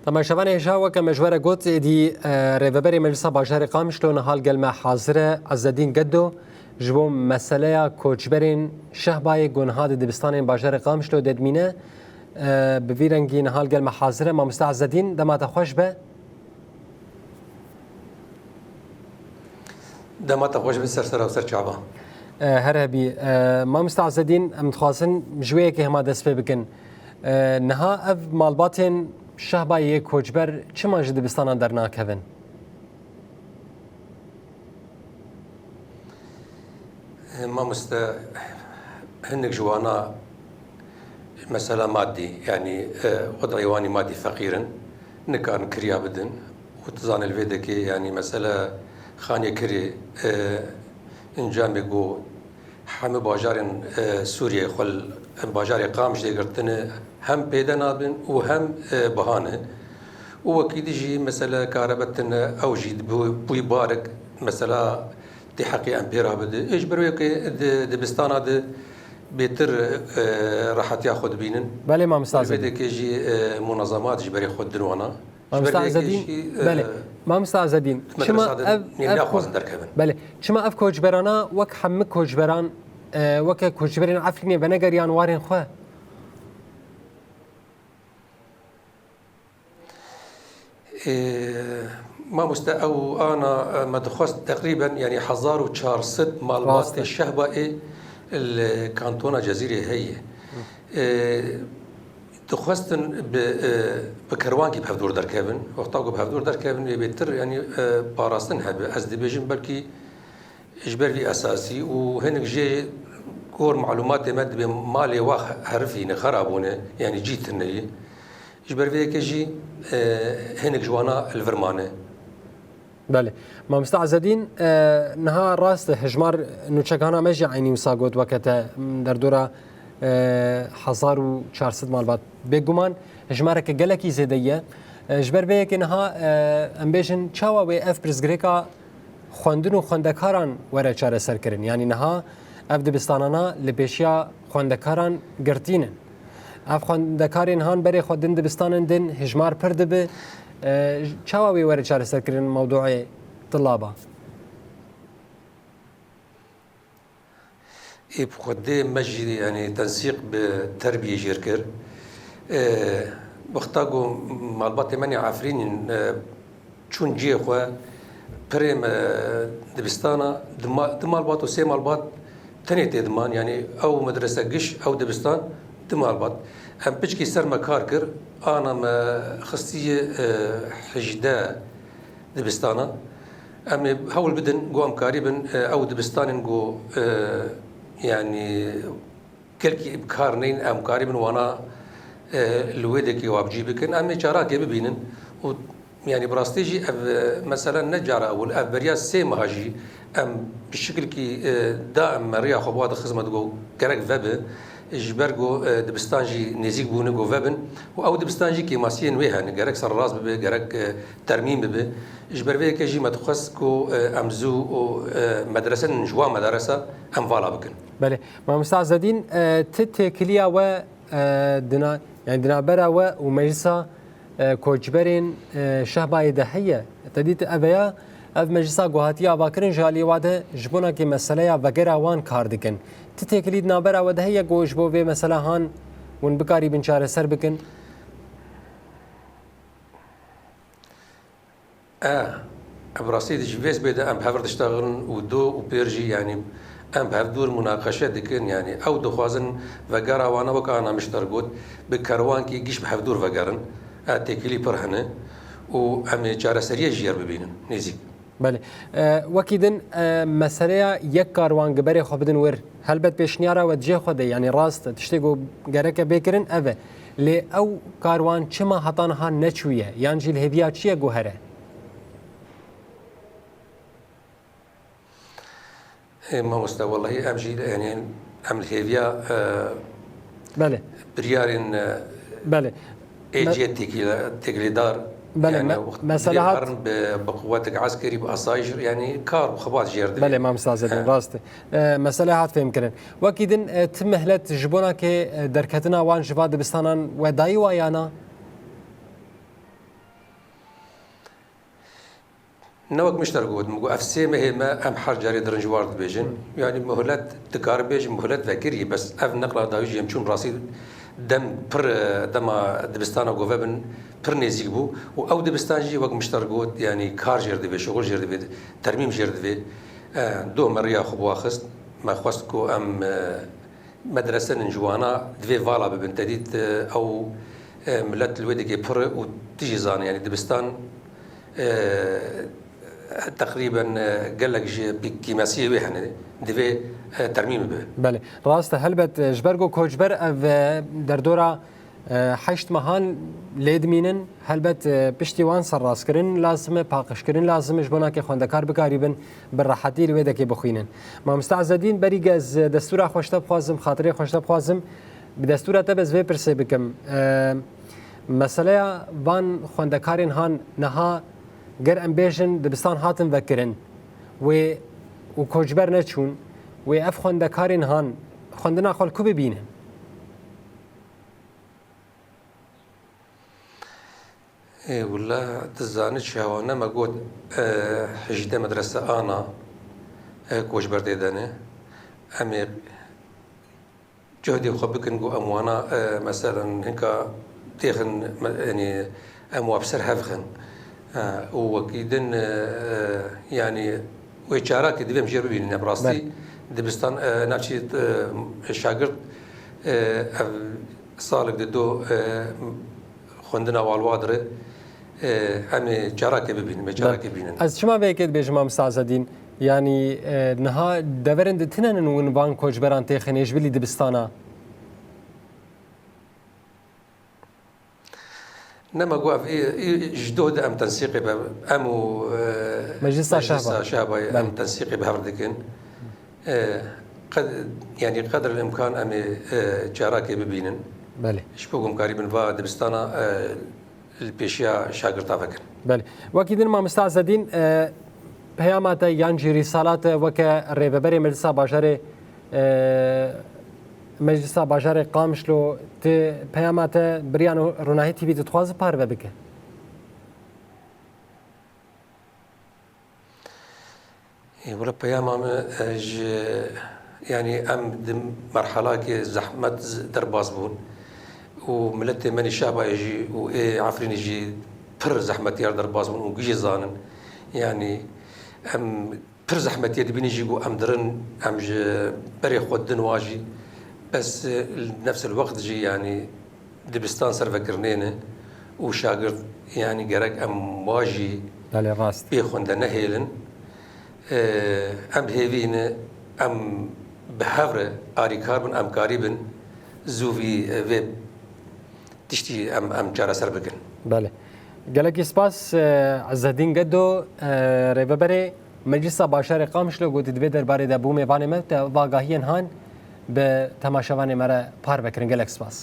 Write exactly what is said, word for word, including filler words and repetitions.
Temaşevanê hêja, weke me ji we re got, êdî, e, Rêveberê Meclisa Bajarê Qamişlo niha li gel me hazir e, Ezzedîn Geddo, ji bo meseleya koçberên Şehbayê ku niha di dibistanên bajarê Qamişlo de dimîne, e, bi vî rengî niha li gel me hazir e. Mamoste Ezzedîn, dema te xweş be. Dema te xweş be, ser sera û ser çava. E, her hebî. E, Mamoste Ezzedîn, em dixwazin ji wê yekê hema dest pê bikin. E, niha ev malbatên Şehbayê yê koçber çima ji dibistanan dernakevin? Mamoste, hinek ji wana mesela madî, yanî, e, wed'ê wan î madî feqîr in, nikarin kiriya bidin. Û tu zanî li vê dekê, yanî, mesela xanê kirê, e, encamê ku hemû bajarên, e, Sûriyeyê xwe li bajarê Qamişlê girtine, hem pêde nabin û hem, e, biha ne. Û wekî dî jî mesela karebe tune, ew jî bi, bi wî barek mesela tê heqê em pê re bide. Ê ji ber wê yekê di dibistana de bêtir, e, rehetiya xwe dibînin. Belê, Mamoste Ezzedîn. Li vê dekê jî, e, munazemat ji berê xwe didin wana. Mamoste Ezzedîn, belê. Mamoste Ezzedîn, çima ev, ev naxwazin derkevin. Belê. Çima ev koçberana wek hemû koçberan, e, weke koçberên Efrînê venegeriyan warên xwe? E, mamoste, ew ana, e, me dixwest teqrîben, yanî hezar û çar sed malbatê Şehbayê li kantona Cezîrê heye. E, Dixwestin bi, e, bi kerwankî bi hevdûr derkevin. Wexta ku bi hevdûr derkevin, ê bêtir, yanî, e, parastin hebe. Ez dibêjim belkî ji ber vî esasî û hinek jê gor malûmatê me dibê malê wa herifî ne, xera bûne, yanî cî tune ye. Ji ber vê yekê jî, e, hinek ji wana li vir mane. Belê. Mamoste Ezzedîn, e, niha rast e, hejmar nûçegana me jî eynî wisa got weke te, m, derdora, e, hezar û çar sed malbat. Bêguman hejmareke gelekî zêde ye. E, ji ber vê yekê niha, e, em bêjin çawa wê ev pirsgirêka xwendin û xwendekaran were çareserkirin? Yanî niha ev dibistanana li pêşiya xwendekaran girtî ne. Ev xwendekarên han berê xwe din dibistanên din hijmar pir dibe. E, çawa wê were çareserkirin mewdûê tilaba? Ê bi xwedê me jî, yanî, tensîq bi terbiyê jêr kir. E, wexta ku malbatê me nê Efrînîn, e, çûn cihê xwe, pirê me dibistana, di ma-, di malbat û sê malbat tenê tê diman, yanî ew medrese giş, ew dibistan, di malbat. Em piçkî ser me kar kir, ana me xistiye, e, hejdeh dibistana. Em ê hewl bidin, ku em karîbin, e, ew dibistanên ku, e, yanî, gelkî bi kar neyên, em karîbin wana, e, li wê dekê wa bi cî bikin. Em ê carakê bibînin û, yanî, bi rastî jî ev, e, mesela ne cara ewil, ev beriya sê meha jî em bi şikilkî, e, daim me riya xwe bi wa dixizme digo gerek vebe, ji ber ku, e, dibistan jî nêzîk bûne ku vebin û ew dibistan jî kêmasiyên wê hene, gerek serrast bibe, gerek, e, termîm bibe. Ji ber vê yekê jî me dixwest ku, e, em zû û, e, medresen ji wan medaresa em vala bikin. Belê. Mamoste Ezzedîn, e, ti têkiliya we, e, dina-, yani di navbera we û Meclisa, e, Koçberên, e, Şehbayê de heye? Te dît ev ya, ev meclisa ku hatiye avakirin ji aliyê wa de ji bona kê meseleya vegera wan kar dikin. Ti têkilî di navbera we de heye ku ji bo vê mesela han hûn bikarîbin çareser bikin? E, bi rastî de ji vê sibê de em bi hev re diştexilin û do û pêr jî, yanî, em bi hevdûr munaqeşe dikin, yanî, ew dixwazin vegera wana wek ana mişter got, bi kerwankî giş bi hevdûr vegerin. E, têkilî pir hene û em ê çareseriyê ji yer bibînin nêzîk. Belê. E, wekî din, e, meseleya yek karwan gi berê xwe bidin wir. Helbet pêşniyara we di cihê xwe de, yanî rast e, tiştê ku gereke bê kirin ev e. Lê ew karwan çima heta niha neçûye? Yan jî li hêviya çi ye ku here? Ê, mamoste, wellahî em jî, yanî em li hêviya, e, Belê. Biryarên, e, Belê. Ê cihê têkile-, têkilêdar, Belê, yanî me-, wext mesele hat. Herin bi, bi quwetek eskerî, bi asayîş, yanî kar bi xebat jêr dibe. Belê, Mam Sazedin, He. rast e. E, mesele hat fêmkirin. Wekî din, e, ti mehlet ji bona ke, e, derketina wan ji va dibistanan we dayî wa ya na? Ne wek min ji te re got, min got, ev sê mehê me em her carê dirin ji war dibêjin. Yanî muhlet, dikare bêjin muhlet vekirî, bes ev neqla dawî jî em çûn rastî dem pir, dema dibistana ku vebin pir nêzîk bû û ew dibistan jî wek min ji te re got, yanî kar jêr divê, şixul jêr divê, termîm jêr divê. E, doh me riya xwe bi wa xist, me xwest ku em, e, medresen in ji wana divê vala bibin. Te dît, e, ew, e, milet li wê dikê pir û tu jî zanî, yanî dibistan, e, teqrîben, e, gelek ji pî-, kîmesiyê wê hene. Divê, e, termîm bibe. Belê. Rast e, helbet, e, ji ber ku koçber ev, e, derdora, e, heşt mehan lê dimînin, helbet, e, piştî wan serrastkirin lazim e, paqijkirin lazim e, ji bo nakê xwendekar bikarîbin bi rehetî li wê dekê bixwînin. Mamoste Ezedîn, berî ez destûra xwe ji te bixwazim, xatirê xwe ji te bixwazim, bi destûra te bes vê pirsê bikim. E, meseleya van xwendekarên han niha ger em bêjin dibistan hatin vekirin, wê û koçber neçûn, wê ev xwendekarên han xwendina xwe li ku bibînin? Ê, wila, tu zanî çawa, ne me got, e, hejdeh medrese ana, e, koçber tê de ne. Em ê cuhdê xwe bikin ku em wana, e, meselen hinka têxin, me, yanî em wa bi ser hev xin. E, û wekî din, e, e, yanî wê çarakê divê em jê bibînin. Em rastî Belê. dibistan, e, navçî, e, şagirt, e, ev salek di do, e, xwendina walwa dire, e, em ê carakê bibînin, em ê Belê. carakê bînin. Ez çima vê yekê dibêjim, Mamoste Azedîn? Yanî, e, niha deverên di tune nin win van koçberan têxinê ji bilî dibistana? Nema ku ev, î, î, ji doh de em tensîqê be, em û, e, Meclisa Meclisa Şehba. Şehbayê em Belê. tensîqê bi hev dikin. E, qed-, yanî qedr el imkan em ê, e, carakê bibînin. Belê. Ji bo ku em karîbin va dibistana, e, li pêşiya şagirta vekin. Belê. Wekî din Mamoste Azedîn, e, peyama te yan jî rîsala te weke rêveberê Meclisa Bajarê, e, Meclisa Bajarê Qamişlo, ti peyama te bi riya Ronahî T V dixwaze parve bike? Ê, wele peyama min, e, ji, yanî em di merhelakê zehmet z-, derbas bûn û miletê me nî Şehbayê jî û ê Efrînê jî pir zehmetiyar derbas bûn û gijê zanin. Yanî em pir zehmetiyê dibînin jî ku em dirin, em ji berê xwe din wa jî. Bes, e, li nefs el wext jî, yanî dibistan servekirinê ne û şagirt, yanî gerek em wa jî Belê, rast. bê xwende nehêlin. E, em hêvî ne, em bi hev re arîkar bin, em karî bin zû vî, e, vê tiştî em, em çareser bikin. Belê. Gelekî spas, e, Ezzedîn Gedo, e, rêveberê Meclisa Bajarê Qamişlo gotî di vê derbarê de bû mêvanê me, te vagahiyên han bi temaşevanê me re parve kirin. Gelek spas.